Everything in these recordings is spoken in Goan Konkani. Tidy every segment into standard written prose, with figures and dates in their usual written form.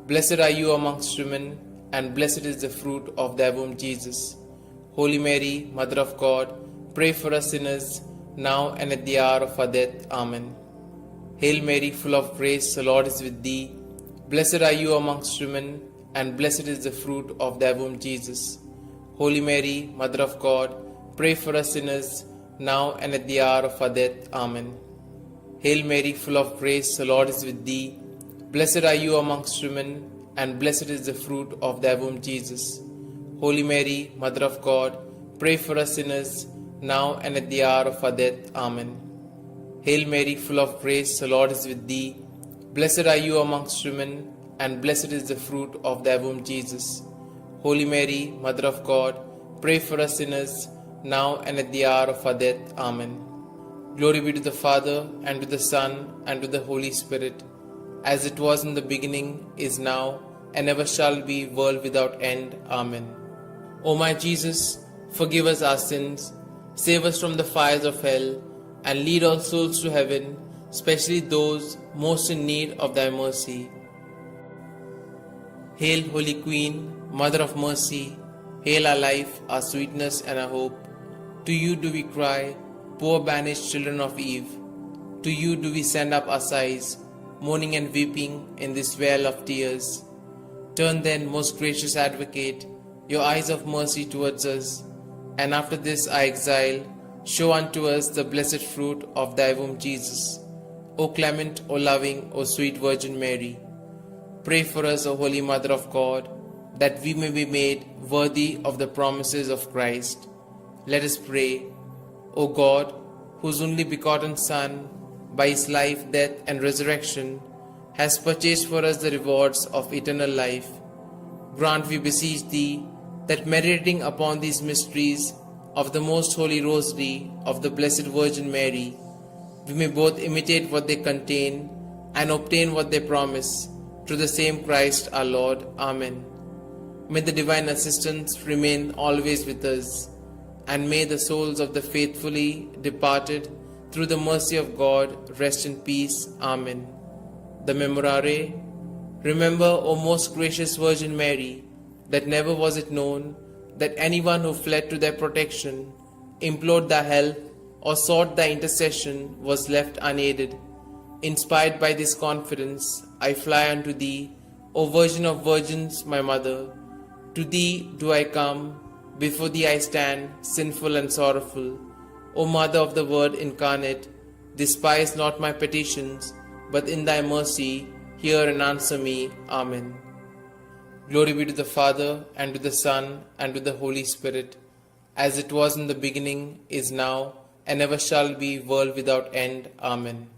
Blessed are you amongst women, and blessed is the fruit of thy womb, Jesus. Holy Mary, Mother of God, pray for us sinners, now and at the hour of our death. Amen. Hail Mary, full of grace, the Lord is with thee. Blessed are you amongst women, and blessed is the fruit of thy womb, Jesus. Holy Mary, Mother of God, pray for us sinners, now and at the hour of our death. Amen. Hail Mary, full of grace, the Lord is with thee. Blessed are you amongst women, and blessed is the fruit of thy womb, Jesus. Holy Mary, Mother of God, pray for us sinners, now and at the hour of our death. Amen. Hail Mary, full of grace, the Lord is with thee. Blessed are you amongst women, and blessed is the fruit of thy womb, Jesus. Holy Mary, Mother of God, pray for us sinners, now and at the hour of our death. Amen. Glory be to the Father, and to the Son, and to the Holy Spirit, as it was in the beginning, is now, and ever shall be, world without end. Amen. O my Jesus, forgive us our sins, save us from the fires of hell, and lead all souls to heaven, especially those most in need of thy mercy. Hail, Holy Queen, Mother of Mercy, hail our life, our sweetness, and our hope. To you do we cry, poor banished children of Eve. To you do we send up our sighs, mourning and weeping in this vale of tears. Turn then, most gracious Advocate, your eyes of mercy towards us, and after this our exile, show unto us the blessed fruit of thy womb, Jesus. O clement, O loving, O sweet Virgin Mary, pray for us, O Holy Mother of God, that we may be made worthy of the promises of Christ. Let us pray. O God, whose only begotten Son, by his life, death, and resurrection, has purchased for us the rewards of eternal life, grant, we beseech thee, that meditating upon these mysteries of the most holy Rosary of the Blessed Virgin Mary, we may both imitate what they contain and obtain what they promise, through the same Christ our Lord. Amen. May the divine assistance remain always with us, and may the souls of the faithfully departed, through the mercy of God, rest in peace. Amen. The Memorare. Remember, O most gracious Virgin Mary, that never was it known that anyone who fled to thy protection, implored thy help, or sought thy intercession was left unaided. Inspired by this confidence, I fly unto thee, O Virgin of Virgins, my Mother. To thee do I come, before thee I stand, sinful and sorrowful. O Mother of the Word incarnate, despise not my petitions, but in thy mercy hear and answer me. Amen. Glory be to the Father, and to the Son, and to the Holy Spirit, as it was in the beginning, is now, and ever shall be, world without end. Amen.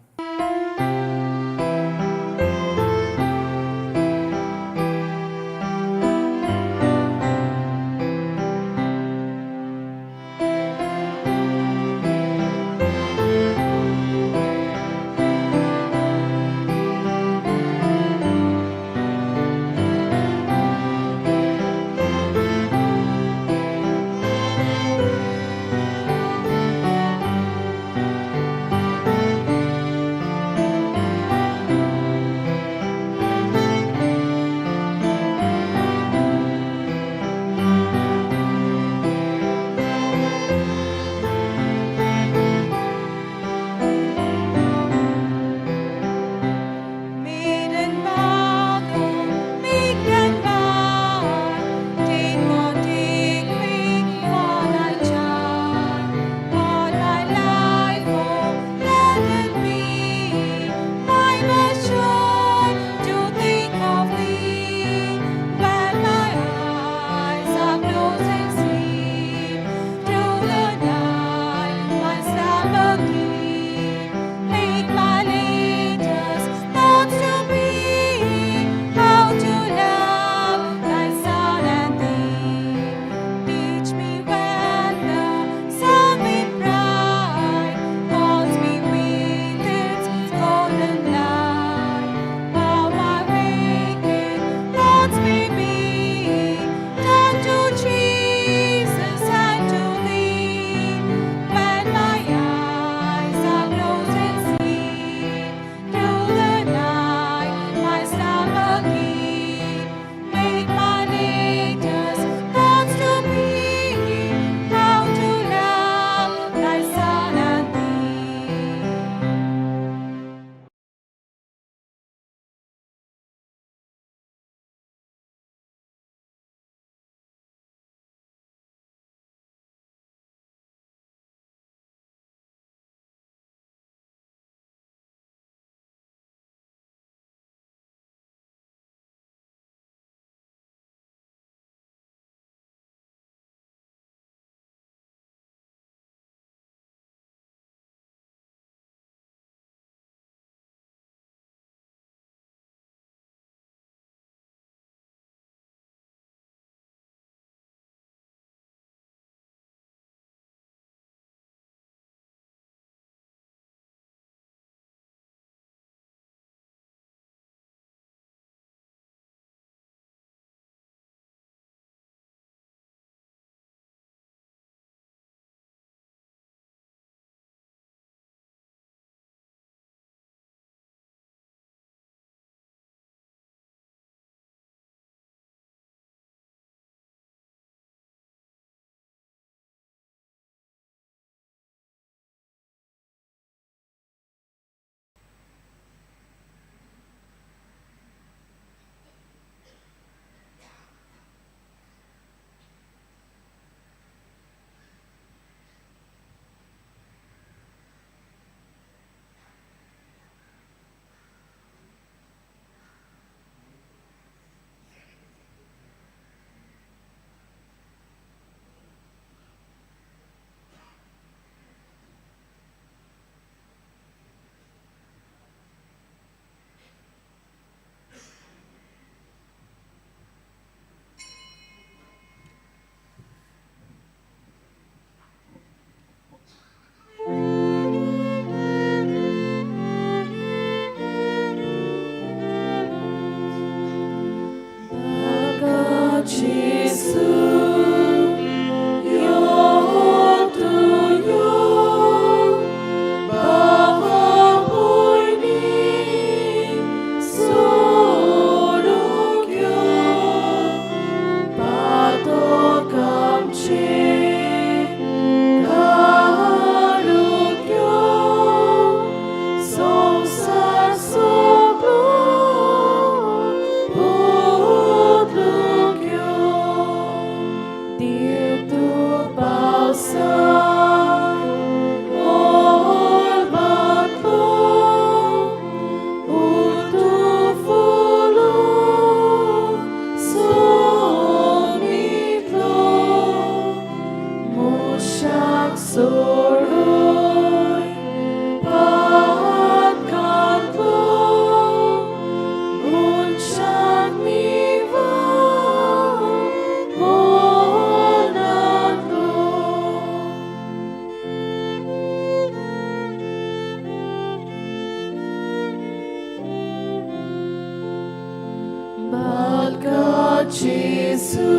जेजू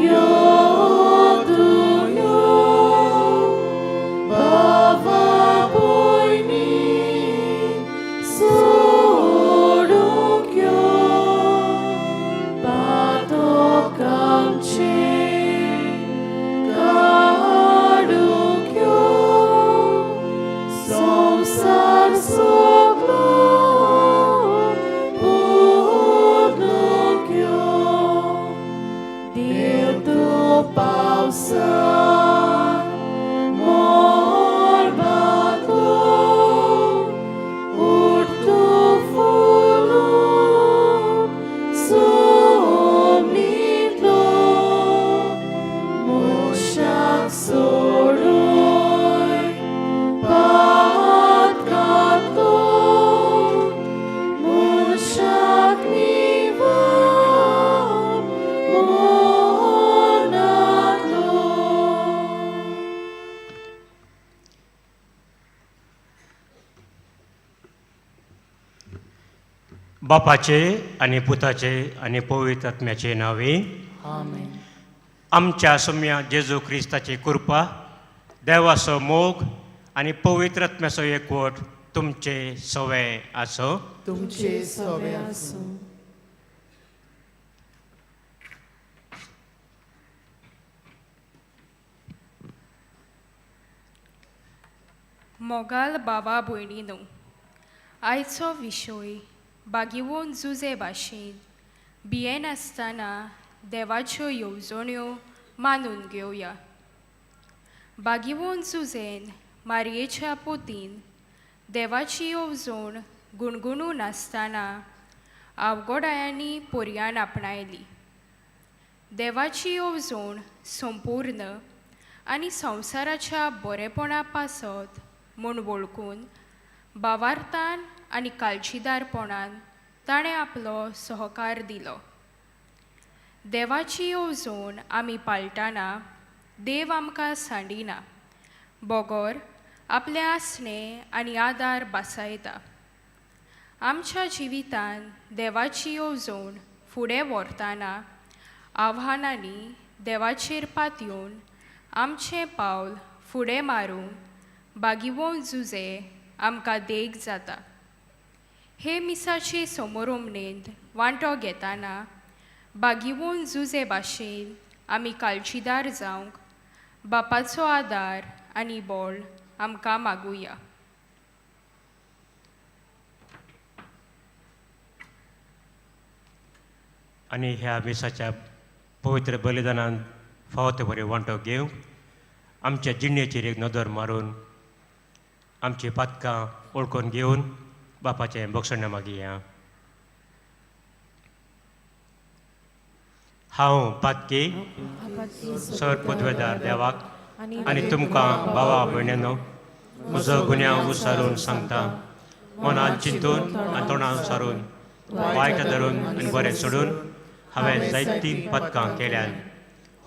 यो तूं यो बाबा भयणी सोडूंक यो पातक आमचें काडूंक यो संवसार सगळो बदलूंक यो देव तूं पावसान मळबांतलो उठतूं फुलून सोमणींतलो मनशाक सोडय पातकांतलो मनशाक निवार मरणांतलो. बापाचे आनी पुताचे आनी पवित्र आत्म्याचे नांवे. आमेन. आमच्या सोम्या जेजू क्रिस्ताची कृपा, देवाचो मोग आनी पवित्र आत्म्याचो एकवट तुमचे सवे आसो. तुमचे सवे आसूं. मोगाल बाबा भयणीनो, आयचो विशय बागिवोन जुजे भाशेन भियेनासतना देवाच्यो येवजण्यो मानून घेवया. बागिवोन जुजेन मारयेच्या पोतीन देवाची येवजण गुणगुणून आसतना आवगोडायांनी पोरयान आपणायली. देवाची येवजण संपूर्ण आनी संवसाराच्या बरेपणा पासत म्हूण वळखून बावार्थान आनी काळजीदारपणान ताणें आपलो सहकार दिलो. देवाची येवजण आमी पाळटाना देव आमकां सांडिना, बगर आपलें आसणें आनी आदार भासायता. आमच्या जिवितान देवाची येवजण फुडें व्हरतना आव्हानांनी देवाचेर पातयेवन आमचें पावल फुडें मारूंक बागिवोन जुजे आमकां देख जाता. हे मिसाचे समोरोमणेंत वांटो घेतना बागिवोन जुजे भाशेन आमी काळजीदार जावंक बापाचो आदार आनी बळ आमकां मागुया. आनी ह्या मिसाच्या पवित्र बलिदानान फावो ते बरे वांटो घेवंक आमच्या जिणेचेर एक नदर मारून आमची पातकां वळखून घेवन बापाचें बक्षण्य मागया. हांव पातकी सर पदवेदार देवाक आनी तुमकां भावा भयण्यानो म्हजो गुन्यांव उसारून सांगता. मनान चिंतून आनी तोंडान सारून वायट धरून आनी बरें सोडून हांवें जायतीं पदकां केल्यात.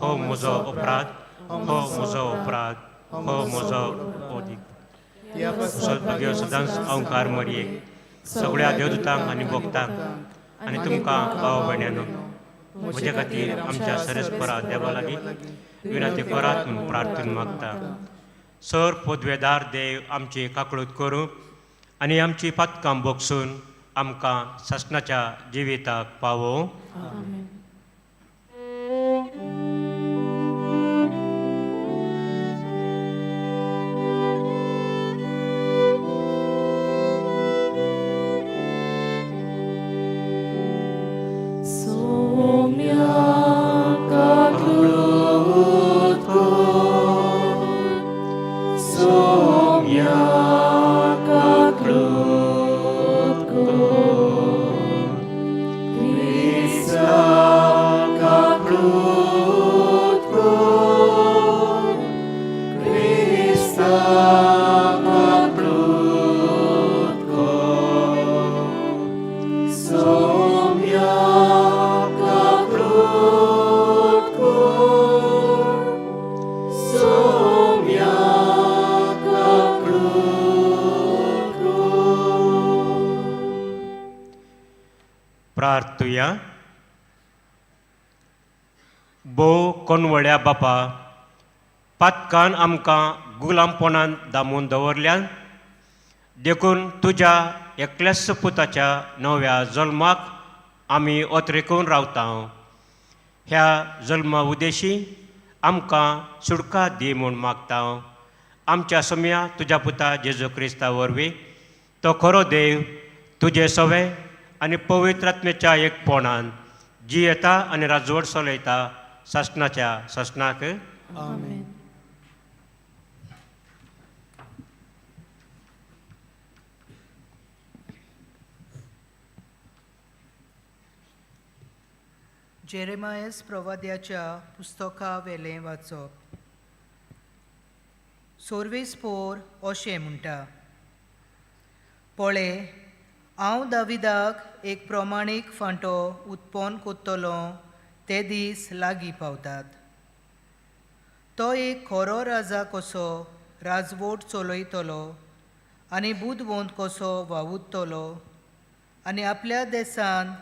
हो म्हजो अपराध, हो म्हजो अपराध, हो म्हजो ओदीक. सद्भाग्य सदांच अहंकार मरयेक सगळ्या देवदूतांक आनी भक्तांक आनी तुमकां भाव भयण्यानो म्हजे खातीर आमच्या सरस्परा देवा लागीं विनंती करात म्हूण प्रार्थना मागता. सर पदवेदार देव आमची काकळूत करूं आनी आमची पातकां बोगसून आमकां सासणाच्या जिविताक पावोवं. सोम्या काकळूत कर, सोम्या काकळूत कर, क्रिस्ता काकळूत कर, क्रिस्ता काकळूत कर, सोम्या काकळूत कर, सोम्या काकळूत कर. प्रार्थुया. भोव कोनवळ्या बापा, पातकान आमकां गुलामपणान दामून दवरल्यान, देखून तुज्या एकल्याच पुताच्या नव्या जल्माक आमी ओतरेकून रावता. ह्या जल्मा उदेशी आमकां सुटका दी म्हूण मागता. आमच्या समया तुज्या पुता जेजू क्रिस्ता वरवीं, तो खरो देव, तुजें सवें आनी पवित्र आत्म्याच्या एकपणान जियेता आनी राजवट चलयता सासणाच्या सासणाक. आमेन. जेरेमायस प्रवाद्याच्या पुस्तका वेलें वाचप. सोर्वेस्पोर अशें म्हणटा, पळे हांव दाविदाक एक प्रमाणीक फांटो उत्पन्न कोत्तलो ते दीस लागीं पावतात. तो एक खरो राजा कसो राजवट चलयतलो आनी बुदवंत कसो वावुरतलो आनी आपल्या देसान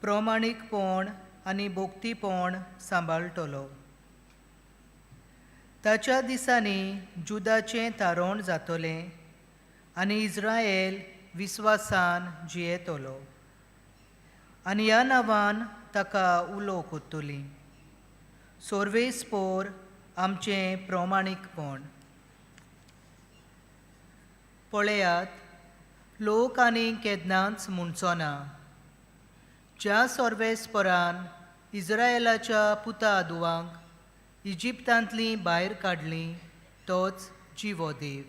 प्रमाणीकपण आनी भोक्तीपण सांबाळटलो. ताच्या दिसांनी जुदाचें तारण जातलें आनी इस्रायल विस्वासान जियेतलो आनी ह्या नांवान ताका उलो कोत्तली. सोर्वेस्पोर आमचें प्रमाणीकपण. पळयात, लोक आनी केन्नाच म्हणचो ना, ज्या सोर्वेस्परान इस्रायलाच्या पुता दुवांक इजिप्तांतलीं भायर काडलीं तोच जिवो देव.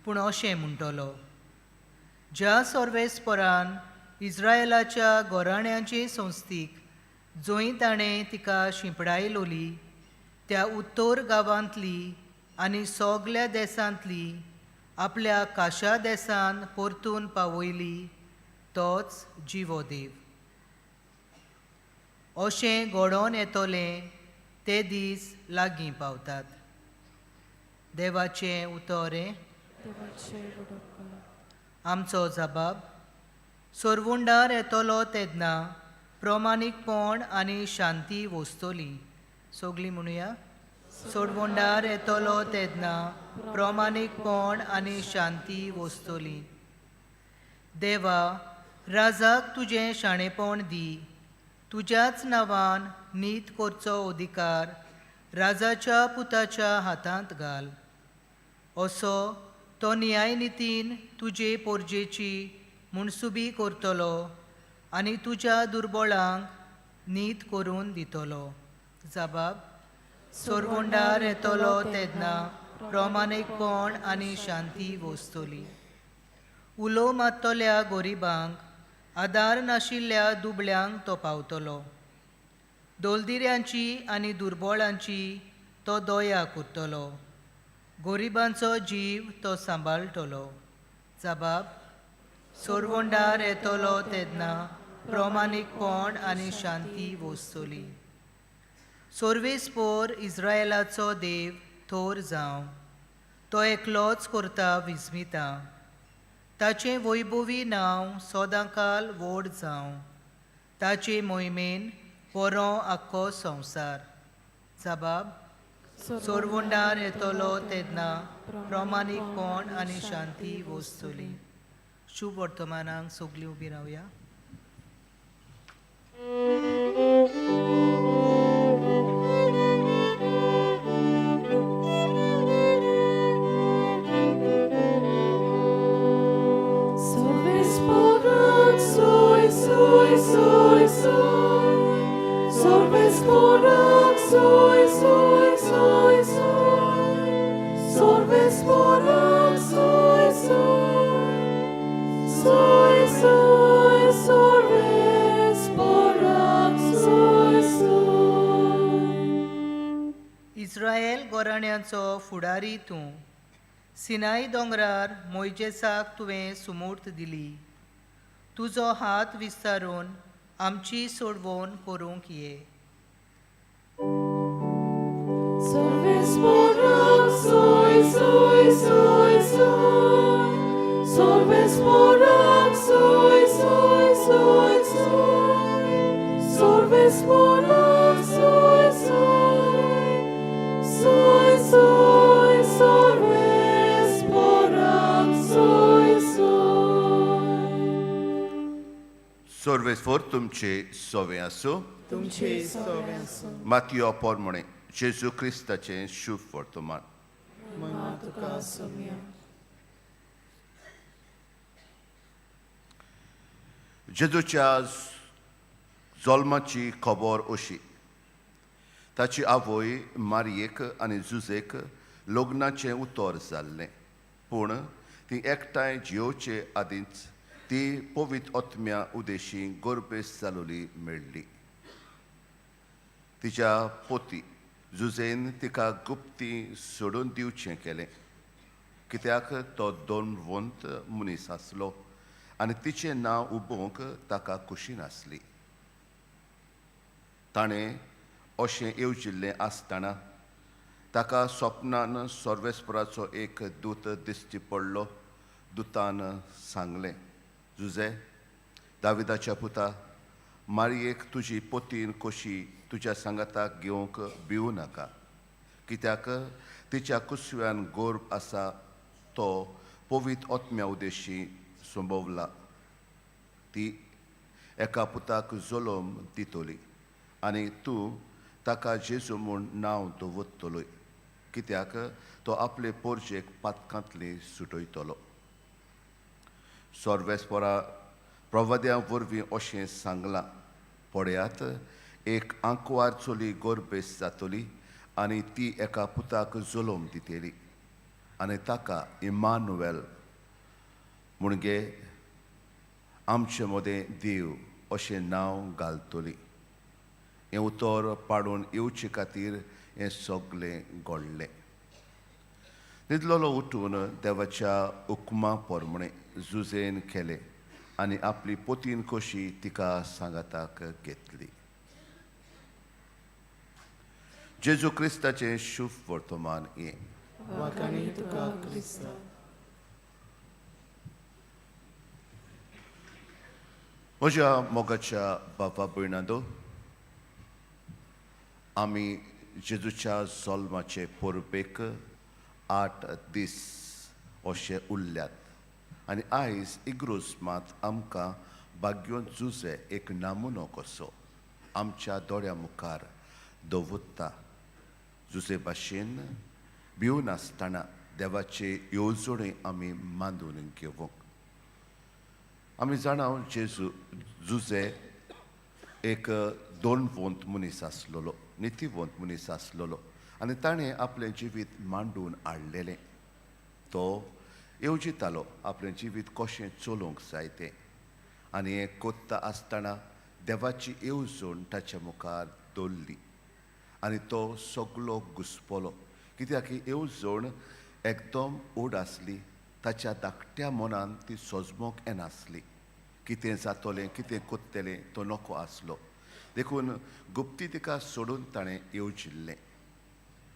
पूण अशें म्हणटलो, ज्या सोर्वेस्परान इस्रायलाच्या गोराण्यांचे संस्थीक जंय ताणें तिका शिंपडायलोली त्या उत्तर गांवांतली आनी सगल्या देसांतली आपल्या काशा देसान परतून पावयली तोच जिवो देव. अशें घडोवन येतलें ते दीस लागीं पावतात. देवाचें उतर हें. आमचो जबाब सोरवुंडार येतलो तेन्ना प्रमाणीकपण आनी शांती वसतली. सगलीं म्हणुया, सोडवंडार येतलो तेन्ना प्रमाणीकपण आनी शांती वसतली. देवा, राजाक तुजें शाणेपण दी, तुज्याच नांवान नीत करचो अधिकार राजाच्या पुताच्या हातांत घाल. असो तो न्यायनितीन तुजे पोरजेची मुणसुबी करतलो आनी तुज्या दुर्बळांक नीत करून दितलो. जबाब सोरवंडार येतलो तेन्ना प्रमाणीकपण आनी शांती वसतली. उलो मारतल्या गरिबांक, आदार नाशिल्ल्या दुबळ्यांक तो पावतलो. दोलदिऱ्यांची आनी दुर्बळांची तो दया करतलो. गरिबांचो जीव तो सांबाळटलो. जबाब सोरवंडार येतलो तेन्ना प्रमाणीकपण आनी शांती वसतली. सोर्वेस्पोर इस्रायलाचो देव थोर जावं, तो एकलोच करता विस्मिता. ताचें वैभवी नांव सदांकाल व्हड जावं, ताचे मोहिमेन बरो आख्खो संवसार. जबाब सोरवंडार येतलो तेन्ना प्रमाणीकपण आनी शांती वसतली. शुभ वर्तमानाक सगलीं उबी रावया. इस्रायल गोराण्यांचो फुडारी तूं, सिनाई दोंगरार मोयजेसाक तुवें सुमूर्त दिली. तुजो हात विस्तारून आमची सोडवण करूंक ये. सर्वेस्पर तुमचे सोवे आसूं. तुमचे सोवे आसूं. मातयो पोरमणे जेजू क्रिस्ताचें शुभ वर्तमान. मना तुका सोम्या. जेजूच्या जल्माची खबर अशी. ताची आवय मारयेक आनी जुजेक लग्नाचें उतर जाल्लें, पूण ती एकठांय जियोवचे आदींच ती पवित्र आत्म्या उदेशी गर्भेस जालोली मेळ्ळी. तिच्या पोती जुजेन तिका गुप्ती सोडून दिवचें केलें, कित्याक तो दोनवंत मनीस आसलो आनी तिचें नांव उबोवंक ताका खुशी नासली. ताणें अशें येवजिल्लें आसतना ताका स्वप्नान सर्वेस्पराचो एक दूत दिश्टी पडलो. दुतान सांगलें, जुजे, दाविदाच्या पुता, मारयेक तुजी पोतीन कशी तुज्या सांगाताक घेवंक भिवू नाका, कित्याक तिच्या कुसव्यान गोर्भ आसा तो पवित्र आत्म्या उदेशी संभवला. ती एका पुताक जल्म दितली आनी तूं ताका जेजू म्हूण नांव दवरतलोय, कित्याक तो आपले पोरजेक पातकांतली सुटयतलो. सर्वेस्परा प्रवाद्या वरवीं अशें सांगलां, पळयात, एक आंकवार चली गर्भेस जातली आनी ती एका पुताक जल्म दितली आनी ताका इमानुएल म्हणजे आमचे मदें देव अशें नांव घालतली. हें उतर पाडून येवचे खातीर हें सगलें घडलें. न्हिदलेलो उठून देवाच्या हुकमा प्रमाणें जुजेन केलें आनी आपली पोतीन कशी तिका सांगाताक घेतली. जेजू क्रिस्ताचें शुभ वर्तमान हें. वाखाणी तुका क्रिस्ता. म्हज्या मोगाच्या बाबा भयणांनो, आमी जेजूच्या जल्माचे परबेक 8 दीस अशे उरल्यात आनी आयज इग्रोज मात आमकां भाग्योन जुजे एक नमुनो कसो आमच्या दोळ्या मुखार दवरता. जुजे भाशेन भिवनासतना देवाचे येवजणे आमी मांदून घेवंक. आमी जाणा जेजू जुजे एक दोनवंत मनीस आसलेलो, नितीवंत मनीस आसलेलो आनी ताणें आपलें जिवीत मांडून हाडलेलें. तो येवजितालो आपलें जिवीत कशें चलोवंक जाय तें आनी हें कोत्ता आसतना देवाची येवजण ताच्या मुखार दवरली आनी तो सगलो घुसपलो, कित्याक ही येवजण एकदम ओड आसली. ताच्या धाकट्या मनान ती सोजमोंक येनासली. कितें जातलें, कितें कोत्तलें तो नको आसलो, देखून गुप्ती तिका सोडून ताणें येवजिल्लें.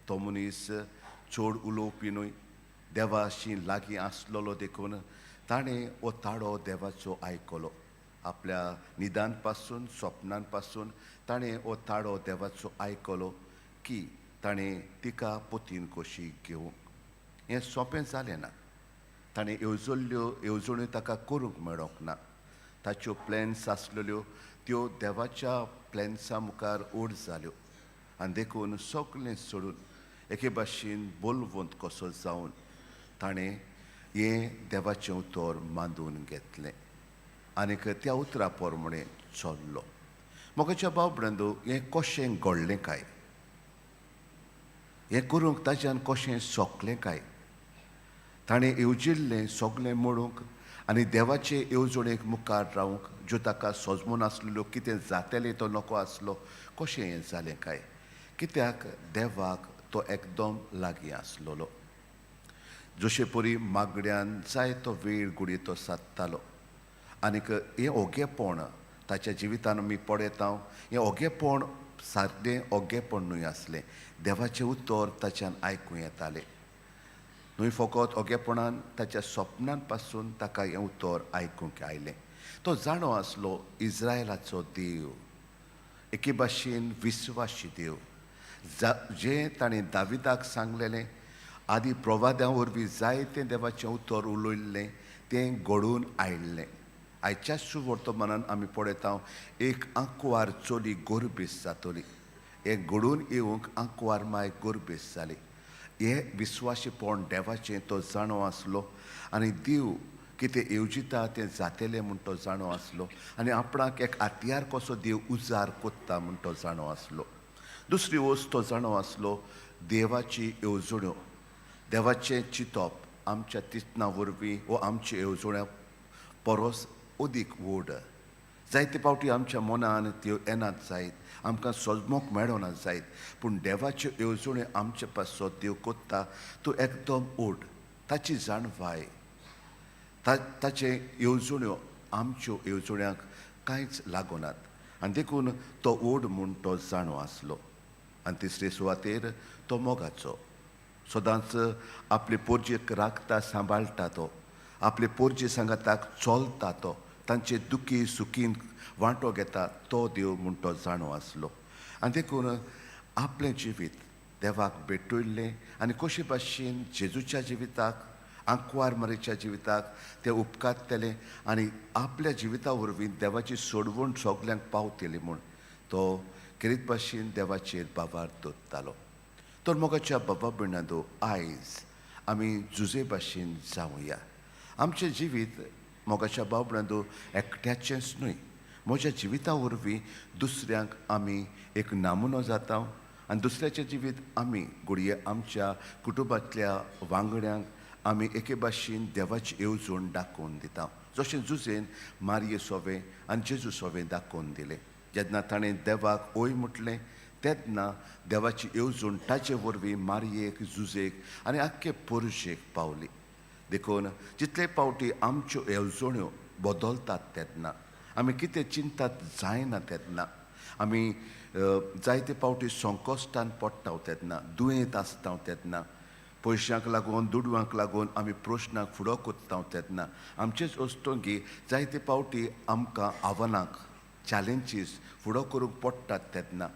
तो मनीस चड उलोवपी न्हय, देवाशी लागीं आसलेलो, देखून ताणें हो ताळो देवाचो आयकलो. आपल्या निदान पासून, स्वप्नान पासून ताणें हो ताळो देवाचो आयकलो की ताणें तिका पोतीन कशी घेवंक. हें सोंपें जालें ना. ताणें येवजल्ल्यो येवजण्यो ताका करूंक मेळोंक ना. ताच्यो प्लॅन्स आसलेल्यो त्यो देवाच्या प्लॅन्सा मुखार ओड जाल्यो आनी देखून सगळें सोडून एके भाशेन बोलवंत कसो जावन ताणें हें देवाचें उतर मांदून घेतलें आनीक त्या उतरा प्रमाणें चल्लो. म्हज्या भाव भयणांनो, हें कशें घडलें काय, हें करूंक ताच्यान कशें सोंकलें काय? ताणें येवजिल्लें सगळें मोडूंक आनी देवाचे येवजणेक मुखार रावंक, ज्यो ताका सोजमून आसलेल्यो, कितें जातलें तो नको आसलो, कशें हें जालें काय? कित्याक देवाक तो एकदम लागीं आसलेलो. जशे परी मागड्यान जायतो वेळ घडये तो सादतालो आनीक हें ओगेपण ताच्या जिवितान आमी पळयता. हें ओगेपण सादें ओगेपण न्हय आसलें, देवाचें उतर ताच्यान आयकूं येतालें. न्हय फकत ओगेपणान, ताच्या स्वप्नान पासून ताका हें उतर आयकूंक आयलें. तो जाणो आसलो इस्रायलाचो देव, एके भाशेन विस्वाशी देव, जें ताणें दाविदाक सांगलेलें, आदी प्रवाद्यां वरवीं जायतें देवाचें उतर उलयल्लें तें घडून आयिल्लें. आयच्याच सुवर्तमानान आमी पळयता एक आंकवार चली गोरबेस जातली. हें घडून येवंक आंकवार माय गोरबेस जाली. हें विस्वाशीपण देवाचें तो जाणो आसलो आनी देव कितें येवजिता तें जातलें म्हूण तो जाणो आसलो आनी आपणाक एक आतयार कसो देव उजार कोत्ता म्हूण तो जाणो आसलो. दुसरी वस्त तो जाणो आसलो देवाची येवजण्यो, देवाचें चिंतप आमच्या चिंतना वरवीं वो आमच्या येवजण्या परस अदीक व्हड. जायते फावटी आमच्या मनान त्यो येनात जायत, आमकां सोजमोक मेळना जायत, पूण देवाच्यो येवजण्यो आमचे पासत देव कोत्ता तो एकदम व्हड. ताची जाणवाय, ताचे येवजण्यो आमच्यो येवजण्यांक कांयच लागनात आनी देखून तो व्हड म्हूण तो जाणो आसलो. आनी तिसरे सुवातेर तो मोगाचो, सदांच आपले पोरजेक राखता, सांबाळटा तो, आपले पोरजे सांगाताक चलता तो, तांचे दुखी सुखीन वांटो घेता तो देव म्हूण तो जाणो आसलो. आनी देखून आपलें जिवीत देवाक भेटयल्लें आनी कशे भाशेन जेजूच्या जिविताक, आंकवार मारीच्या जिविताक ते उपकारतले आनी आपल्या जिविता वरवीं देवाची सोडवण सगल्यांक पावतली म्हूण तो खेरीत भाशेन देवाचेर बाबार दवरतालो. तर मोगाच्या बाबा भयणांनो, आयज आमी जुजे भाशेन जावया. आमचें जिवीत मोगाच्या भाव भयणांनो एकट्याचेंच न्हय, म्हज्या जिविता वरवीं दुसऱ्यांक आमी एक नामुनो जाता आनी दुसऱ्याचें जिवीत आमी घडये आमच्या कुटुंबांतल्या वांगड्यांक आमी एके भाशेन देवाची येवजण दाखोवन दिता. जशें जुजेन मारये सोवें आनी जेजू सोवें दाखोवन दिलें. जेन्ना ताणें देवाक ओय म्हटलें तेन्ना देवाची येवजण ताचे वरवीं मारयेक, जुजेक आनी आख्खे पुरुशेक पावली. देखून जितले फावटी आमच्यो येवजण्यो बदलतात तेन्ना आमी कितें चिंतात जायना तेन्ना आमी जायते फावटी संकश्टान पडटा तेन्ना, दुयेंत आसता तेन्ना, पयशांक लागून, दुडवांक लागून आमी प्रश्नाक फुडो कोत्ता तेन्ना, आमचेच वस्तुंकी जायते फावटी आमकां आव्हानांक, चॅलेंजीस फुडो करूंक पडटात तेन्ना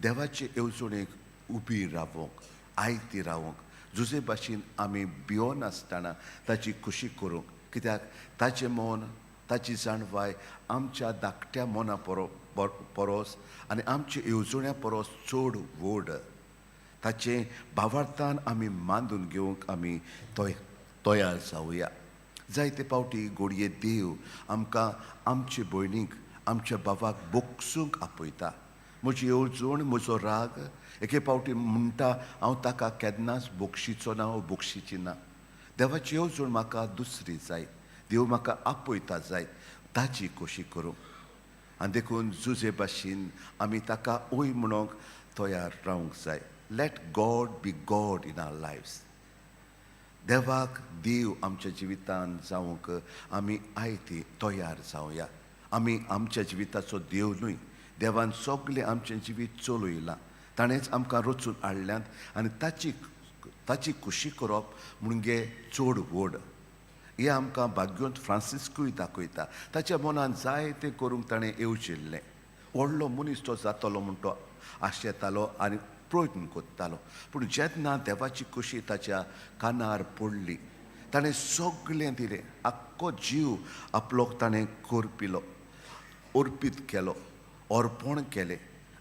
देवाचे येवजणेक उबी रावोंक, आयती रावोंक, जुजे भाशेन आमी भियोनासतना ताची खुशी करूंक, कित्याक ताचें मन, ताची जाणवाय आमच्या धाकट्या मना परस आनी आमच्या येवजण्या परस चड व्हड. ताचें भावार्थान आमी मानून घेवंक आमी तयार जावया. जायते फावटी घडये देव आमकां आमचे भयणीक, आमच्या बाबाक बोगसूंक आपयता. म्हजी येवजण, म्हजो राग एके फावटी म्हणटा हांव ताका केन्नाच बोगशीचो ना वो बोगशीची ना. देवाची येवजण म्हाका दुसरी जाय, देव म्हाका आपयता जायत ताची खोशी करूंक. आनी देखून जुजे भाशेन आमी ताका ओय म्हणूंक तयार रावंक जाय. Let God be God in our lives. देवाक देव आमच्या जिवितान जावंक आमी आयती तयार जावया. आमी आमच्या जिविताचो देव न्हय, देवान सगळें आमचें जिवीत चलयलां, ताणेंच आमकां रचून हाडल्यांत आनी ताची खुशी करप म्हणजे चड व्हड. हें आमकां भाग्योंत फ्रांसिस्कूय दाखयता. ताच्या मनान जाय तें करूंक ताणें येवजिल्लें. व्हडलो मनीस तो जातलो म्हूण तो आशेतालो आनी प्रयत्न करतालो. पूण जेन्ना देवाची खुशी ताच्या कानार पडली, ताणें सगळें दिलें, आख्खो जीव आपलो ताणें करपिलो, अर्पीत केलो, अर्पण केलें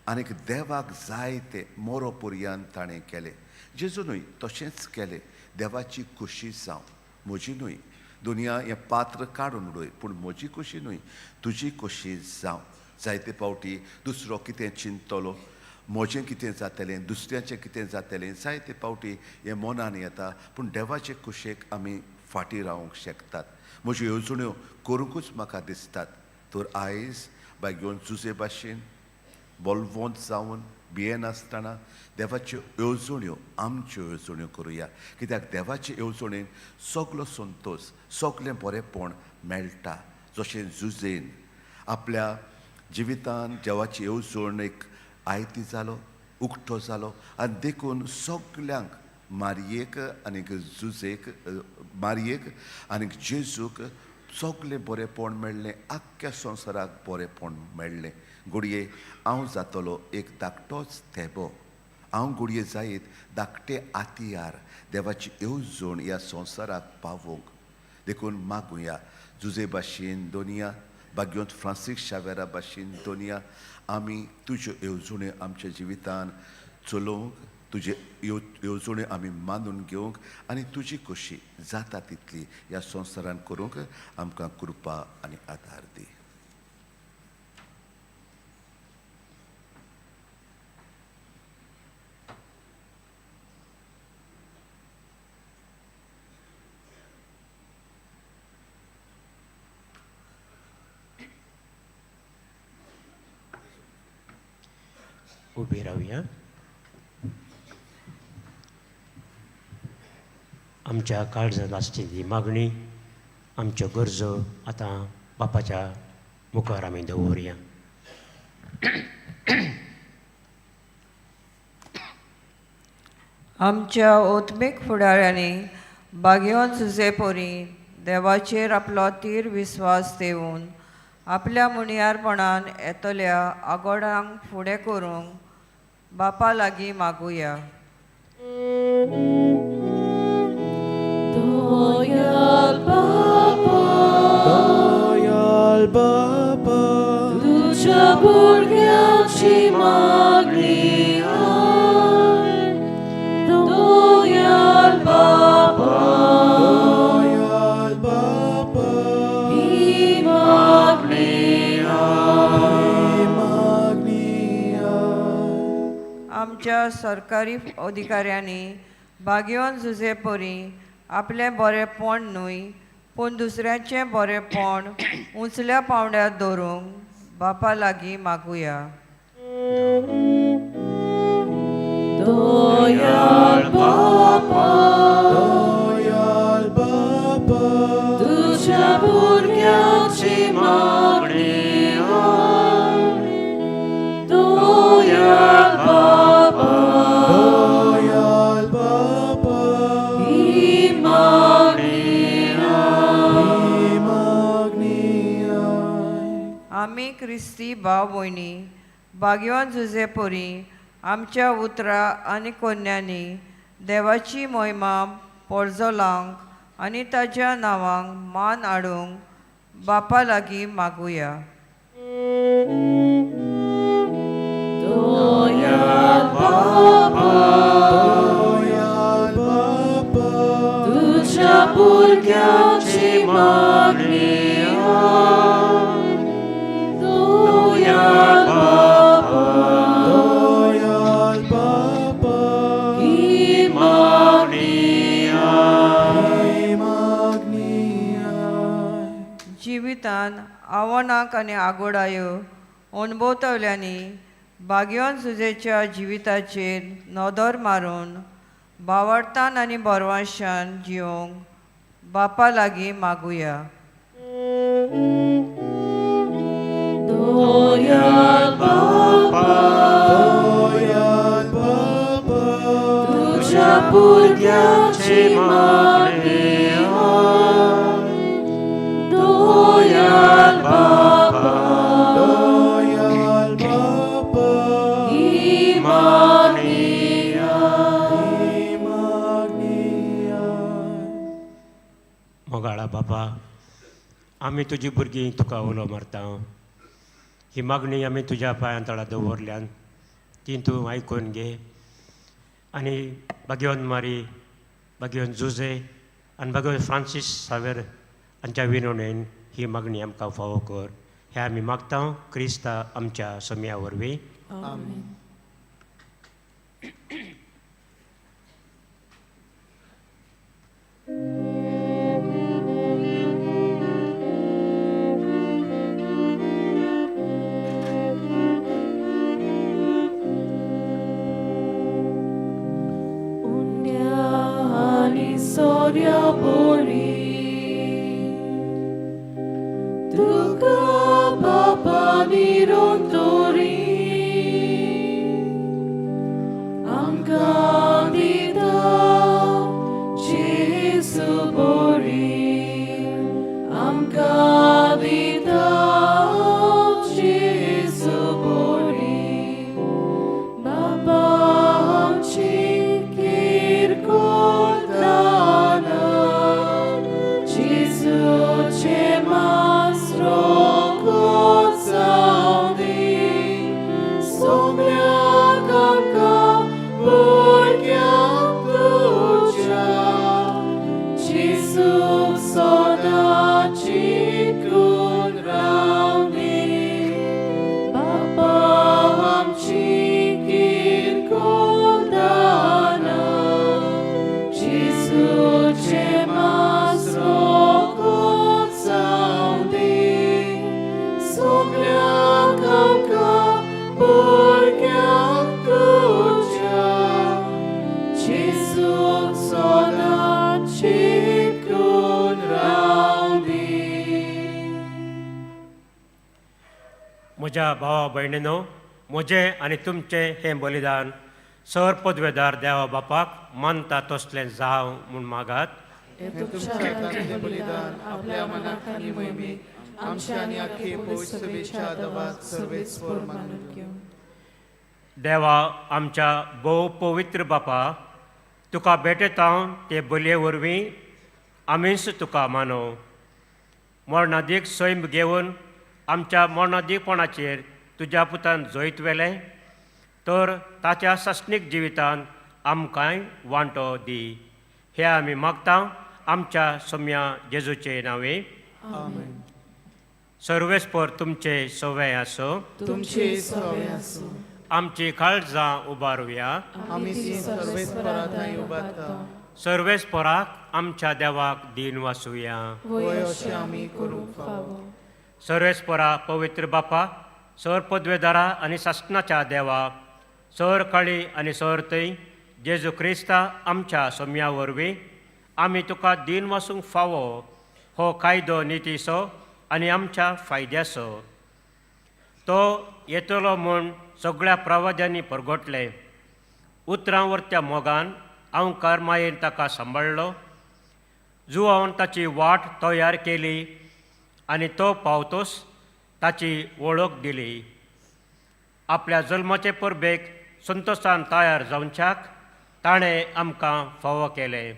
आनीक देवाक जाय तें मोरो पर्यंत ताणें केलें. जेजू न्हय तशेंच केलें. देवाची खुशी जावं, म्हजी न्हय. दुनिया हें पात्र काडून उडय, पूण म्हजी खुशी न्हय, तुजी खुशी जावं. जायते फावटी दुसरो कितें चिंततलो, म्हजें कितें जातलें, दुसऱ्याचें कितें जातलें, जायते फावटी हें मनान येता. पूण देवाचे खुशेक आमी फाटीं रावंक शकतात. म्हज्यो येवजण्यो करूंकूच म्हाका दिसतात. तर आयज बायगेवन जुजे भाशेन बोलवंत जावन भियेनासतना देवाच्यो येवजण्यो आमच्यो येवजण्यो करुया. कित्याक देवाचे येवजणेन सगलो संतोश, सगळें बरेंपण मेळटा. जशें जुजेन आपल्या जिवितान देवाची येवजण एक आयती जालो, उक्तो जालो आनी देखून सगल्यांक, मारयेक आनीक जुजेक, मारयेक आनीक जेजूक सगळें बरेंपण मेळ्ळें, आख्ख्या संवसाराक बरेंपण मेळ्ळें. घडये हांव जातलो एक धाकटोच थेबो, हांव घडये जायत धाकटे आतियार देवाची येवजण ह्या संवसाराक पावोवंक. देखून मागुया जुजे भाशेन दोनया भाग्यवंत फ्रांसीस शावेरा भाशेन दोनया आमी तुज्यो येवजण्यो आमच्या जिवितान चलोवंक, तुजे येवजण्यो आमी मानून घेवंक आनी तुजी खोशी जाता तितली ह्या संवसारान करूंक आमकां कृपा आनी आदार दी. उबी रावया. आमच्या काळजांत आसची ती मागणी, आमच्यो गरजो आतां बापाच्या मुखार आमी दवरया. आमच्या ओत्मीक फुडाऱ्यांनी बागेवन सुजेपोरी देवाचेर आपलो तीर विस्वास देवून आपल्या मुनियारपणान येतल्या आगोडांक फुडें करूंक बापा लागीं मागुया. दयाळ बापा, दयाळ बापा, तुज्या भुरग्यांची मागणी आयक. दयाळ बापा, दयाळ बापा, ही मागणी आयक. ही मागणी आयक. आमच्या सरकारी अधिकाऱ्यांनी बागेवन जुजेपरी आपलें बरेंपण न्हय पूण दुसऱ्याचें बरेंपण उंचल्या पावंड्यार दवरूंक बापा लागीं मागुया. दयाळ बापा, दयाळ बापा, तुज्या भुरग्यांची मागणी आयक. दयाळ बापा, दयाळ बापा, ही मागणी आयक. ही मागणी आयक. आमी क्रिस्ती भाव भयणी बागेवन जुजेपरी आमच्या उतरां आनी कोन्यांनी देवाची मोहिमा पोरजोलांक आनी ताच्या नांवांक मान हाडूंक बापा लागीं मागुया. दयाळ बापा, दयाळ बापा, तुज्या भुरग्यांची मागणी आयक. दयाळ बापा, दयाळ बापा, ही मागणी आयक. ही मागणी आयक. जिवितान आव्हानांक आनी आगोडायो अणभवतल्यांनी बागेवन सुजेच्या जिविताचेर नदर मारून बावडतान आनी बरवाशान जिवंक बापा लागीं मागुया. दयाळ बापा, दयाळ बापा, तुज्या भुरग्यांची मागणी आयक. दयाळ बापा, दयाळ बापा, ही मागणी आयक. ही मागणी आयक. मोगाळा बापा, आमी तुजी भुरगीं तुका उलो मारता. ही मागणी आमी तुज्या पांयां तळा दवरल्यान ती तूं आयकून घे आनी भाग्यवंत मारी, भाग्यवंत जुजे आनी भाग्यवंत फ्रांसीस सावेर हांच्या विनवणेन ही मागणी आमकां फावो कर. हें आमी मागता क्रिस्ता आमच्या सोम्या वरवीं. आमेन. उण्या आनी सोऱ्या बोरी तुका बापा निरोंतोरी आमकां दिता जेजू बोरी, आमकां दिता जेजू बोरी. बाबा आमची किरकोळ दानां. म्हज्या भावा भयणीनो, म्हजें आनी तुमचें हें बलिदान सर पदवेदार देवा बापाक मानता तसलें जावं म्हूण मागात. हें तुमच्या हातांतलें बलिदान आपल्या मनाक आनी मोहिमेक आमच्या आनी आख्खे पवित्र सभेच्या दवात सर्वेस्पर मानून घेवं. देवा आमच्या भोव पवित्र बापा, तुका भेटयता ते बलये वरवीं आमीच तुका मानव. मरणादीक सैम घेवन आमच्या मरणादीकपणाचेर तुज्या पुतान जैत व्हेलें तर ताच्या सासणीक जिवितान आमकांय वांटो दी. हे आमी मागता आमच्या सोम्या जेजूचे नांवे. आमेन. सर्वेस्पर तुमचे सवे आसो. तुमचे सवे आसूं. आमची काळजां उबारुया. आमी ती सर्वेस्परा थंय उबारता. सर्वेस्पराक आमच्या देवाक दीन वासुया. वय अशें आमी करूंक फावो. सर्वेस्परा पवित्र बापा, सर पदवेदारा आनी सासणाच्या देवा, सर काळी आनी सर थंय जेजू क्रिस्ता आमच्या सोम्या वरवीं आमी तुका दीन वासूंक फावो हो कायदो नितीचो आनी आमच्या फायद्याचो. तो येतलो म्हूण सगळ्या प्रवाद्यांनी परगटलें. उतरां वरत्या मोगान अंकार मायेन ताका सांबाळ्ळो. जुवान ताची वाट तयार केली आनी तो पावतोच ताची वळख दिली. आपल्या जल्माचे परबेक संतोशान तयार जावच्याक ताणें आमकां फावो केलें.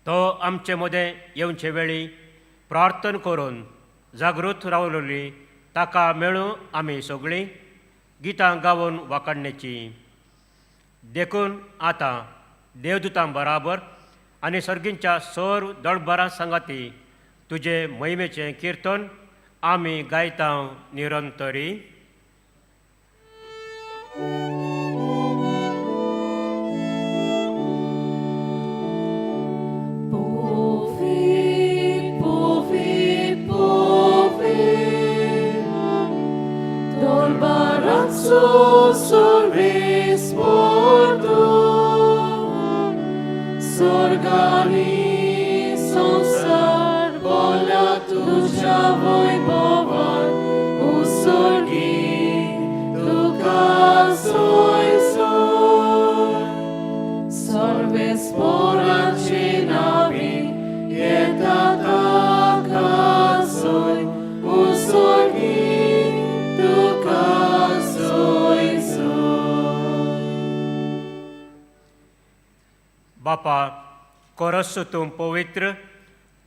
तो आमचे मदें येवचे वेळी प्रार्थना करून जागृत रावलोली ताका मेळूं आमी सगळीं गितां गावन वाकाडण्याची. देखून आतां देवदूतां बराबर आनी सर्गींच्या सर्व दळभरां सांगाती तुजे महिमेचें किर्तन आमी गायता निरंतरी. Sorgani संसार बोला तुझ्या वैभवान उसर्गी तुका सोयसोय. सर्वेस्पराचे नावी येता ताका सोय उसर्गी तुका सोयसोय. बापा, कोरस तूं पवित्र,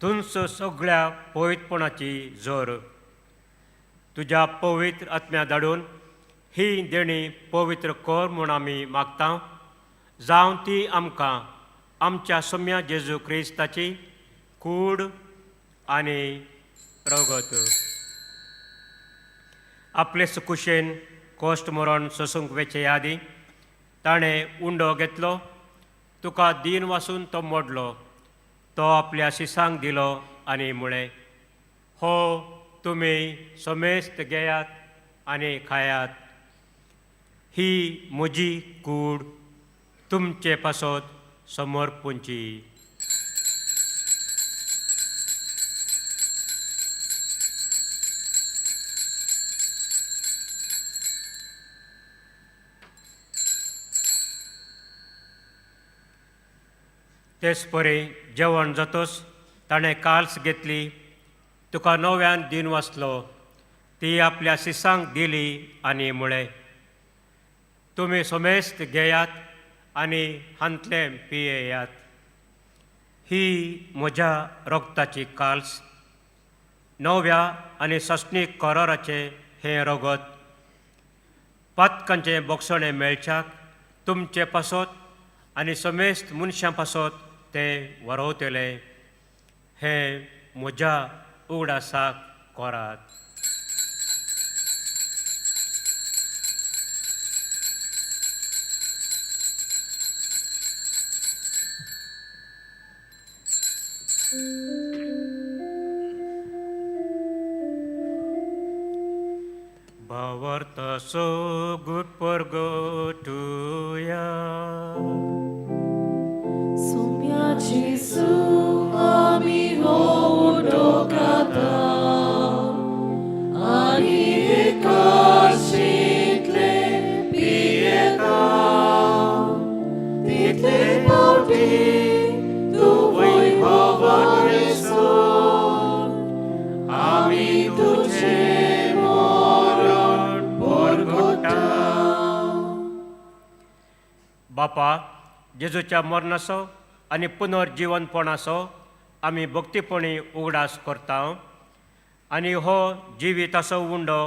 तुंच सगळ्या पवित्रपणाची जोर. तुज्या पवित्र आत्म्या धाडून ही देणी पवित्र कर म्हूण आमी मागता, जावं ती आमकां आमच्या सोम्या जेजू क्रिस्ताची कूड आनी रगत. आपले सुकुशेन कोश्ट मरण सोसूंक वेचे आदी ताणें उंडो घेतलो, तुका दीन वासून तो मोडलो, तो आपल्या शिसांक दिलो आनी म्हळें, हो तुमी समेस्त घेयात आनी खायात, ही म्हजी कूड तुमचे पासत समर्पूंची. तेच परी जेवण जातोच ताणें काल्स घेतली, तुका नव्यान दीन वाचलो, ती आपल्या शिसांक दिली आनी म्हळें, तुमी समेस्त घेयात आनी हांतलें पियेयात, ही म्हज्या रगताची काल्स, नव्या आनी सस्नीक कराराचें हें रगत, पातकांचें बोगसणें मेळच्याक तुमचे पासत आनी समेस्त मनशां पासत तें वरवतलें. हें म्हज्या उगडासाक करात. भावार्थ सोगूट परगटुया. सोम्या जेजू आमी हो उडो खाता आनी एका बापा, जेजूच्या मरणाचो आनी पुनर्जिवनपणाचो आमी भक्तीपणी उगडास करता आनी हो जिविताचो उंडो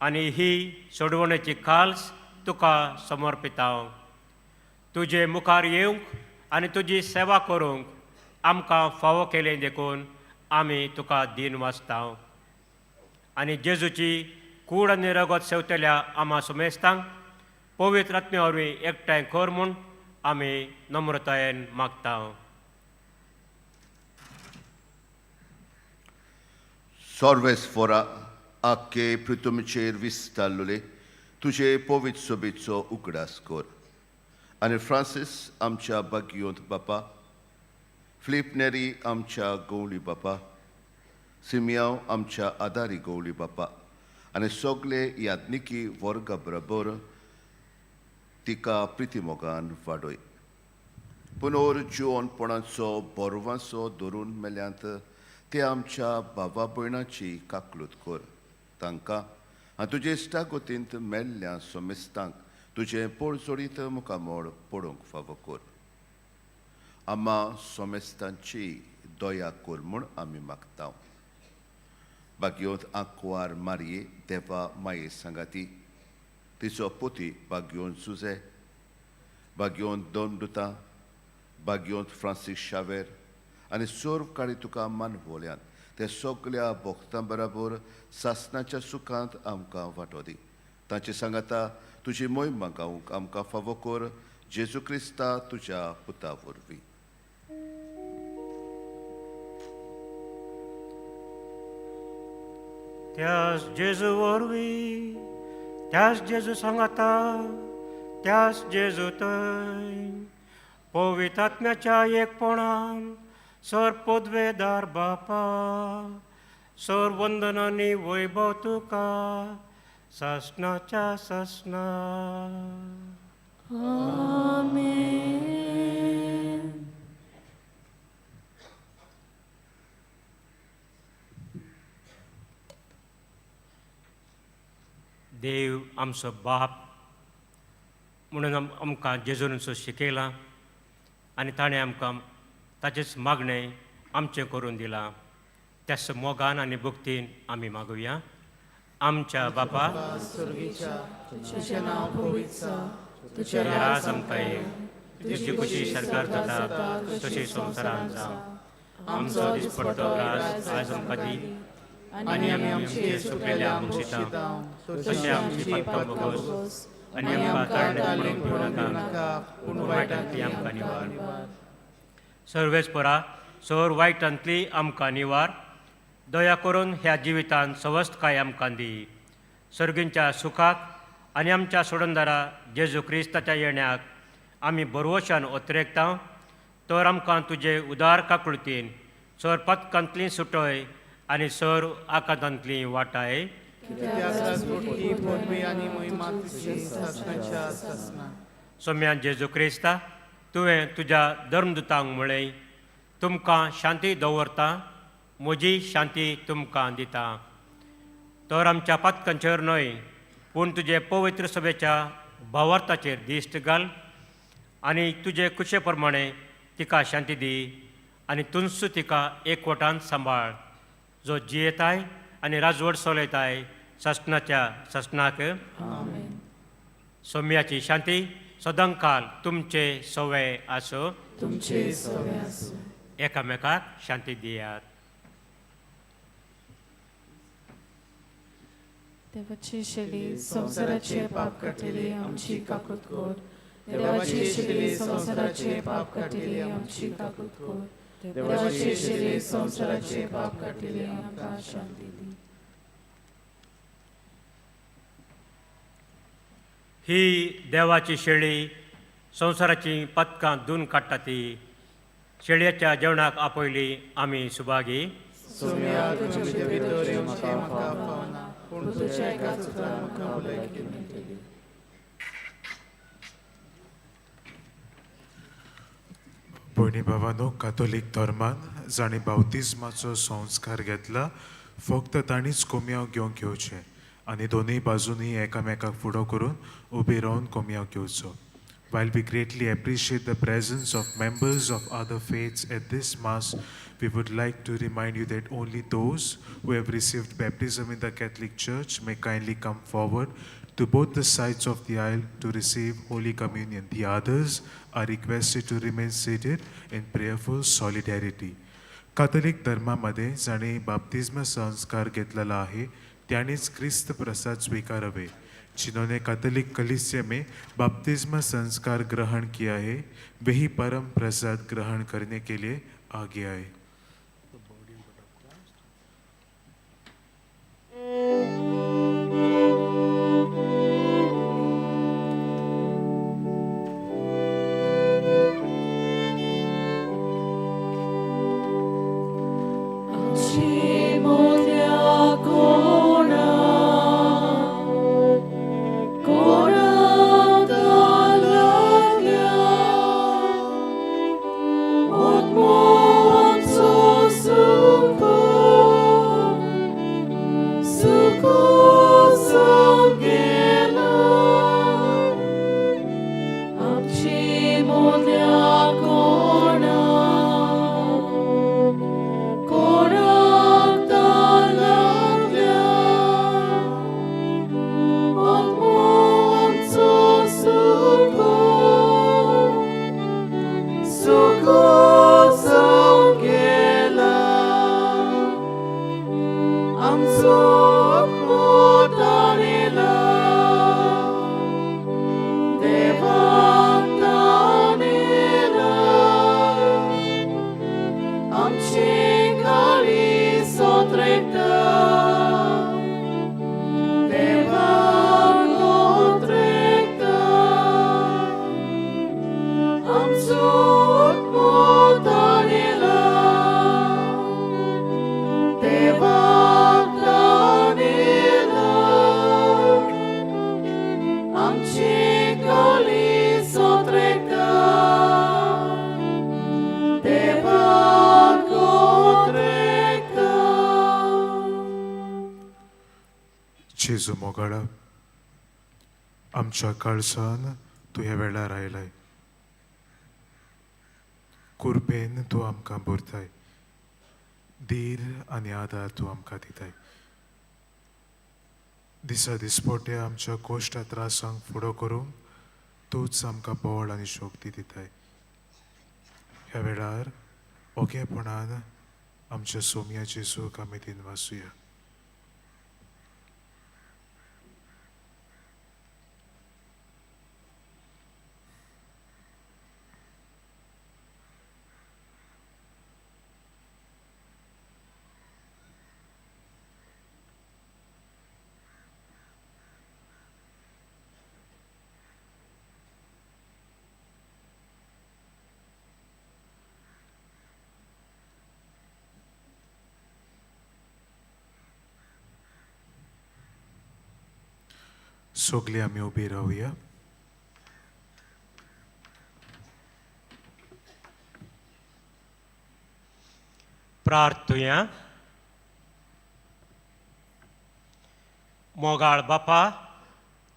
आनी ही सोडवणेची खाल्स तुका समर्पिता। तुजे मुखार येवंक आनी तुजी सेवा करूंक आमकां फावो केलें देखून आमी तुका दीन वाचता आनी जेजूची कूड आनी रगत सेवतल्या आमा सुमेस्तांक पवित्र आत्म्या वरवीं एकठांय कर म्हूण आमी नम्रतायेन मागता। सर्वेस्फोरा आख्खे पृथ्वीचेर विस्तारलेले तुजे पवित्र सोबेचो उगडास कर आनी फ्रांसीस आमच्या बागियोंत बापा, फिलीप नेरी आमच्या गवळी बापा, सिमियांव आमच्या आदारी गवळी बापा आनी सगळे याज्ञिकी वर्गा बरोबर तिका प्रितीमोगान वाडय। पुनर्जिवनपणाचो बरवांचो धरून मेल्यांत ते आमच्या भावा भयणाची काकलूत कर, तांकां आनी तुजे इश्टागतींत मेल्ल्या सोमेस्तांक तुजें पोळजोडीत मुखामोड पडूंक फावो कर। आमा सोमेस्तांची दया कर म्हूण आमी मागता। बागयोत आंकवार मारये देवा माये सांगाती, तिचो पोती बागयोन सुजे, बागयोन दोन दुता, बागयोन फ्रांसीस शावेर आनी सर्व काळी तुका मानवल्यात ते सगल्या भक्तां बराबर सासनाच्या सुखांत आमकां वांटो दी। तांचे सांगाता तुजी मोहिमा गावंक आमकां फावो कर, जेजू क्रिस्ता तुज्या पुता वरवीं। त्यास जेजू वरवीं, त्यास जेजू सांगाता, त्यास जेजू थंय पवित्र आत्म्याच्या एकपणान सर पदवेदार बापा, सर वंदनांनी वैभव तुका सासनाच्या सासना। आमेन। देव आमचो बाप म्हणून आमकां जेजून शिकयलां आनी ताणें आमकां ताचेंच मागणें आमचें करून दिलां। त्याच मोगान आनी भक्तीन आमी मागुया। आमच्या बापा, तुझें नांव पवित्र जावं, तुजें राज आमकां येवं, तुजी खुशी सरकार जाता तशी संवसारांत जावं। आमचो दिसपट्टो ग्रास आज आमकां दी आनी आमी आमचे सुकलेल्या बक्षिता तशें आमची पातकां भोगोस आनी आमकां ताळणेंत पडूंक दिवं नाका, पूण वायटांतली आमकां निवार। सर्वेच परा सर वायटांतली आमकां निवार, दया करून ह्या जिवितांत सवस्तकाय आमकां दी। सर्गींच्या सुखाक आनी आमच्या सोडणदारा जेजू क्रिस्ताच्या येण्याक आमी बरवशान ओतरेकता, तर आमकां तुजे उदार काकुळतीन सर पथकांतली सुटय आनी सर आकांतांतली वाटाय। सोम्यान जेजू क्रिस्ता, तुवें तुज्या धर्मदुतांक म्हळें, तुमकां शांती दवरता, म्हजी शांती तुमकां दिता। तर आमच्या पातकांचेर न्हय पूण तुजे पवित्र सभेच्या भावार्थाचेर दिश्ट घाल आनी तुजे कुशे प्रमाणे तिका शांती दी आनी तुंच तिका एकवटान सांबाळ, जो जियेताय आनी राजवट चलयताय सासणाच्या सासणाक। सोम्याची शांती सदांकाल तुमचे सवे आसूं, तुमचे सवे आसूं। एकामेकाक शांती दियात। देवाची शेली संवसाराचे पाप काडटली आमची काकूत कर, देवाची शेली संवसाराचे पाप काडटली आमची काकूत कर, देवाची शेली संवसाराचे पाप काडटली आमकां शांती दी। ही देवाची शेळी संवसाराची पदकां धुवन काडटा ती शेळयेच्या जेवणाक आपयली आमी सुभागी। सोम्या, तुजे भितर येवचें म्हाका फावना, पूण तुज्या एकाच उतरान म्हाका भलायकी मेळटली। भयणी भावांनो, कातोलीक धर्मान जांणी बावतिज्माचो संस्कार घेतला फक्त तांणीच कोमयांव घेवंक येवचें आनी दोनूय बाजूंनी एकामेकाक फुडो करून उबी रावन कोमयांव घेवचो। While we greatly appreciate the presence of members of other faiths at this Mass, we would like to remind you that only those who have received baptism in the Catholic Church may kindly come forward to both the sides of the aisle to receive Holy Communion. The others are requested to remain seated in prayerful solidarity. Catholic धर्मामध्ये जाणे बाप्तिस्म संस्कार घेतलेला आहे त्यांनीच ख्रिस्त प्रसाद स्वीकारावे. जिन्होंने कैथोलिक कलीसिया में बपतिस्मा संस्कार ग्रहण किया है वही परम प्रसाद ग्रहण करने के लिए आगे आए. आमची मोठ्या कोणा कोणाक लागल्या आत्मो सुख सुख गेला आमची मोठ्या कोणा कोणाक लागल्या आत्मो सुख सुख गेला आमचो आत्मो ताणेला देवाक ताणेला आमची काळी सोत्रेता देवाक ओत्रेता आमचो आत्मो ताणेला देवाक ताणेला आमची काळी सोत्रेता देवाक ओत्रेता. जेजू मोगाळा, आमच्या काळसान तूं ह्या वेळार आयलाय. कुरपेन तूं आमकां भरताय, धीर आनी आदार तूं आमकां दिताय. दिसा दिसपोट्या आमच्या कोश्टा त्रासांक फुडो करूंक तूंच आमकां बळ आनी शक्ती दिताय. ह्या वेळार ओगेपणान आमच्या सोम्या जेजूक आमी दिनवासुया. सगळीं आमी उबी रावया. प्रार्थुया. मोगाळ बापा,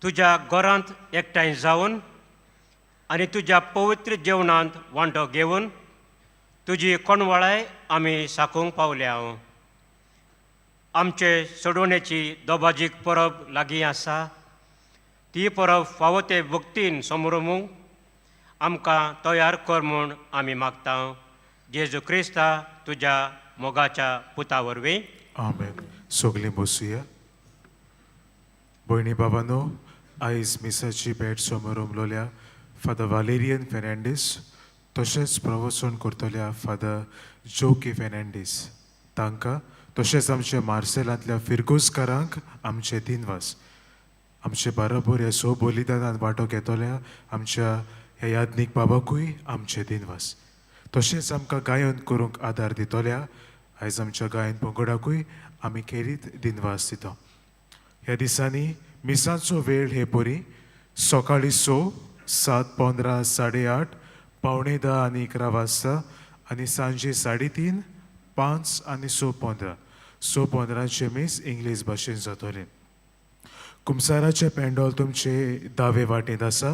तुज्या घरांत एकठांय जावन आनी तुज्या पवित्र जेवणांत वांटो घेवन तुजी कोणवळाय आमी साकूंक पावल्या. आमचे सोडवणेची दोबाजीक परब लागीं आसा. ती परब फावो ते भक्तीन समरमूंक आमकां तयार कर म्हूण आमी मागता. जेजू क्रिस्ता तुज्या मोगाच्या पुता वरवीं. आमेन. सगळीं बसुया. भयणी बाबानो, आयज मिसाची भेट समोर फादर वालेरियन फेर्नांडीस तशेंच प्रवचन करतल्या फादर जोकी फेर्नांडीस तांकां तशेंच आमच्या मार्सेलांतल्या फिरगोजकारांक आमचे दिनवास. आमचे बरोबर ह्या सो बलिदानांत वांटो घेतल्या आमच्या ह्या याज्ञीक बाबाकूय आमचे दिनवास. तशेंच आमकां गायन करूंक आदार दितल्या आयज आमच्या गायन पंगडाकूय आमी खेरीत दिनवास दिता. ह्या दिसांनी मिसांचो वेळ हे परी सकाळीं 6, 7:15, 8:30, 9:45 आनी 11 वाजता आनी सांजे 3:30, 5 आनी 6:15. 6:15 मीस इंग्लीश भाशेन जातलें. कुमसाराचें पेंडोल तुमचे दावे वाटेंत आसा.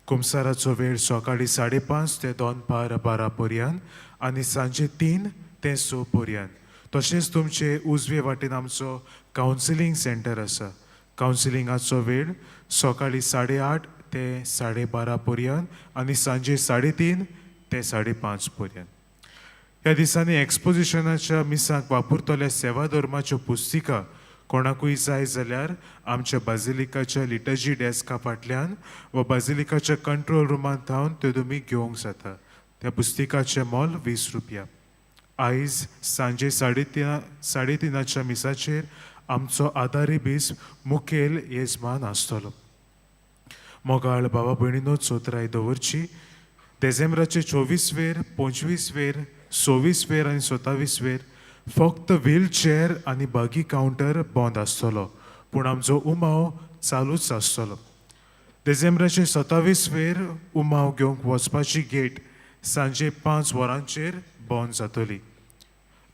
कुमसाराचो वेळ सकाळी 5:30 ते दनपार 12 पर्यंत आनी सांजे 3 ते 6 पर्यंत. तशेंच तुमचे उजवे वाटेन आमचो कावन्सिलींग सेंटर आसा. कावन्सिलिंगाचो वेळ सकाळी 8:30 ते 12:30 पर्यंत आनी सांजे 3:30 ते 5:30 पर्यंत. ह्या दिसांनी एक्सपोजिशनाच्या मिसाक वापरतल्या सेवा धर्माच्यो पुस्तिका कोणाकूय जाय जाल्यार आमच्या बाजिलिकाच्या लिटर्जी डेस्का फाटल्यान वा बाजिलिकाच्या कंट्रोल रुमांत थावन त्यो तुमी घेवंक जाता. त्या पुस्तिकाचें मोल 20 रुपया. आयज सांजे 3:30 मिसाचेर आमचो आदारी बीस मुखेल येजमान आसतलो. मोगाळ बाबा भयणीनो, चोत्राय दवरची. देझेंब्राचे 24 वेर, 25 वेर, 26 वेर आनी 27 वेर फक्त व्हीलचेअर आनी बगी कावंटर बंद आसतलो, पूण आमचो उमाव चालूच आसतलो. देझेंब्राचे 27 वेर उमाव घेवंक वचपाची गेट सांजे 5 वरांचेर बंद जातली.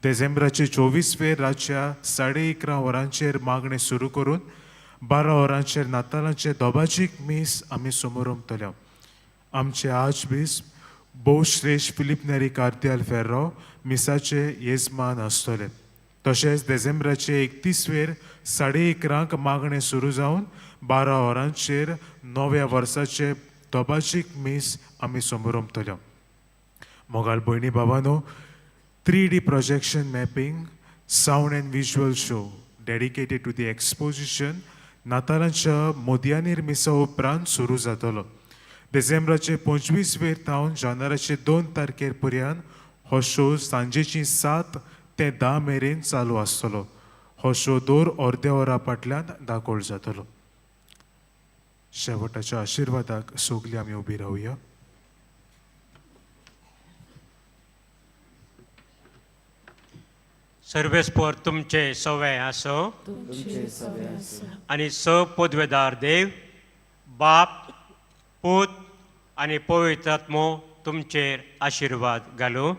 देझेंब्राचे 24 वेर रातच्या 11:30 वरांचेर मागणें सुरू करून 12 वरांचेर नातालांचे दोबाजीक मीस आमी समोरमतले. आमचे आज बीस भोवश्रेश्ठ फिलीप नेरी कार्दियाल फेर्रो मिसाचे येजमान आसतले. तशेंच देझेंब्राचे 31 वेर 11:30 मागणें सुरू जावन 12 वरांचेर नव्या वर्साचे दोबाजीक मीस आमी समोरमतले. मोगाल भयणी बाबानो, 3D projection mapping, sound and visual show dedicated to the exposition नातालांच्या मोदयानीर मिसा उपरांत सुरू जातलो. देझेंब्राचे 25 वेर थावन जानेराचे 2 तारखेर पर्यंत हो शो सांजेची 7 ते 10 मेरेन चालू आसतलो. हो शो दर अर्द्या वरा फाटल्यान दाखोवल जातलो. शेवटाच्या आशिर्वादाक सगळीं आमी उबी रावया. सर्वेस्पोर तुमचे सवे आसो आनी स पदवेदार देव बाप पूत आनी पवित्र आत्मो तुमचेर आशिर्वाद घालूं.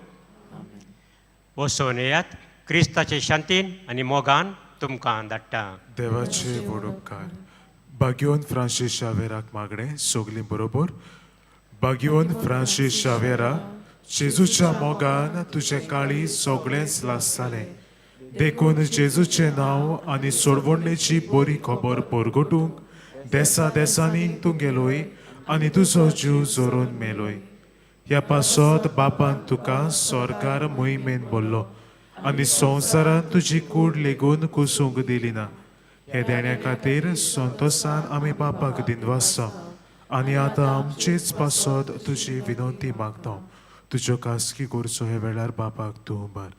वसोवन येयात क्रिस्ताचे शांतीन आनी मोगान तुमकां धाडटा. देवाचे व्हड उपकार. बाग्योन फ्रांसीस शावेराक मागणें सगलीं बरोबर. बाग्योन फ्रांसीस शावेरा, जेजूच्या मोगान तुजें काळीज सगळेंच लासतालें, देखून जेजूचें नांव आनी सोडवणेची बरी खबर परगटूंक देसा देसांनी तूं गेलोय आनी तुजो जीव जोरून मेलोय. ह्या पासत बापान तुका सरकार मोहिमेन बोल्लो आनी संवसारान तुजी कूड लेगून कुसूंक दिली ना. हे देण्या खातीर संतोसान आमी बापाक दिनवासता आनी आतां आमचेच पासत तुजी विनंती मागता. तुज्यो खासगी गरजो हे वेळार बापाक तूं उबार.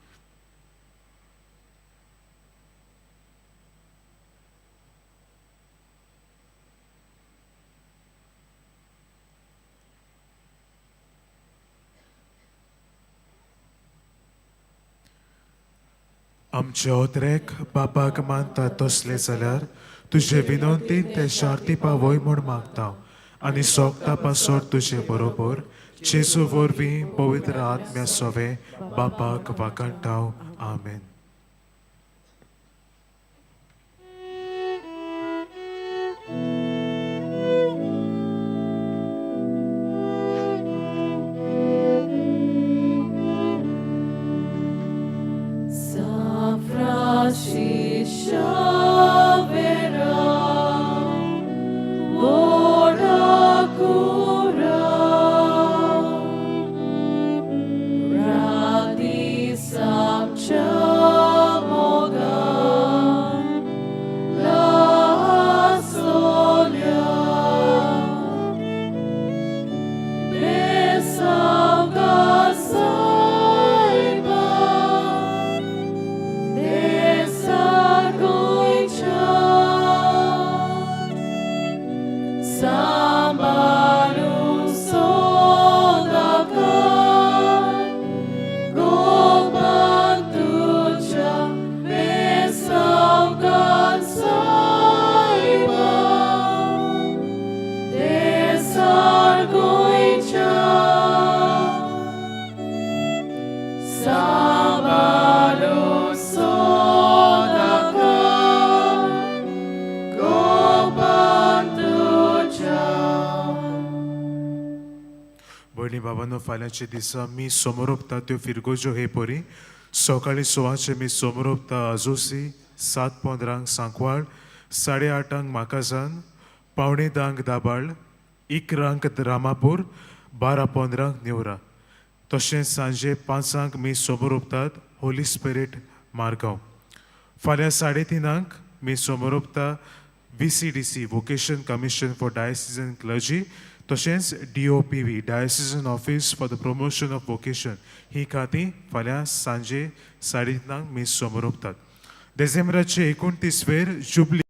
आमचे ओत्रेक बापाक मानता तसले जाल्यार तुजे विनंतीन ते शार्ती पावय म्हूण मागता आनी सोगता पासत तुजे बरोबर जेजू वरवीं पवित्र आत्म्या सवे बापाक वाकांटाव. आमेन. Sambalu sodaka, gopantuja. भयणी बाबांनो, फाल्यांच्या दिसा मी सोमरोपता त्यो फिरगोज्यो हे परी. सकाळीं 6 मी सोमरोपता आजोसी, 7:15 सांकवाळ, 8:30 माकाजान, 9:45 दाबाळ, 11 रामापूर, 12:15 नेवरा. तशेंच सांजे 5 मी सोमरोपतात होली स्पिरीट मारगांव. फाल्यां 3:30 मी सोमरोपता VCDC vocation commission for diocesan clergy, तशेंच DOPV diocesan office for the promotion of vocation ही खातीं फाल्यां सांजे 3:30 मी सोमरोपतात. देसेंब्राचे 29 वेर जुबली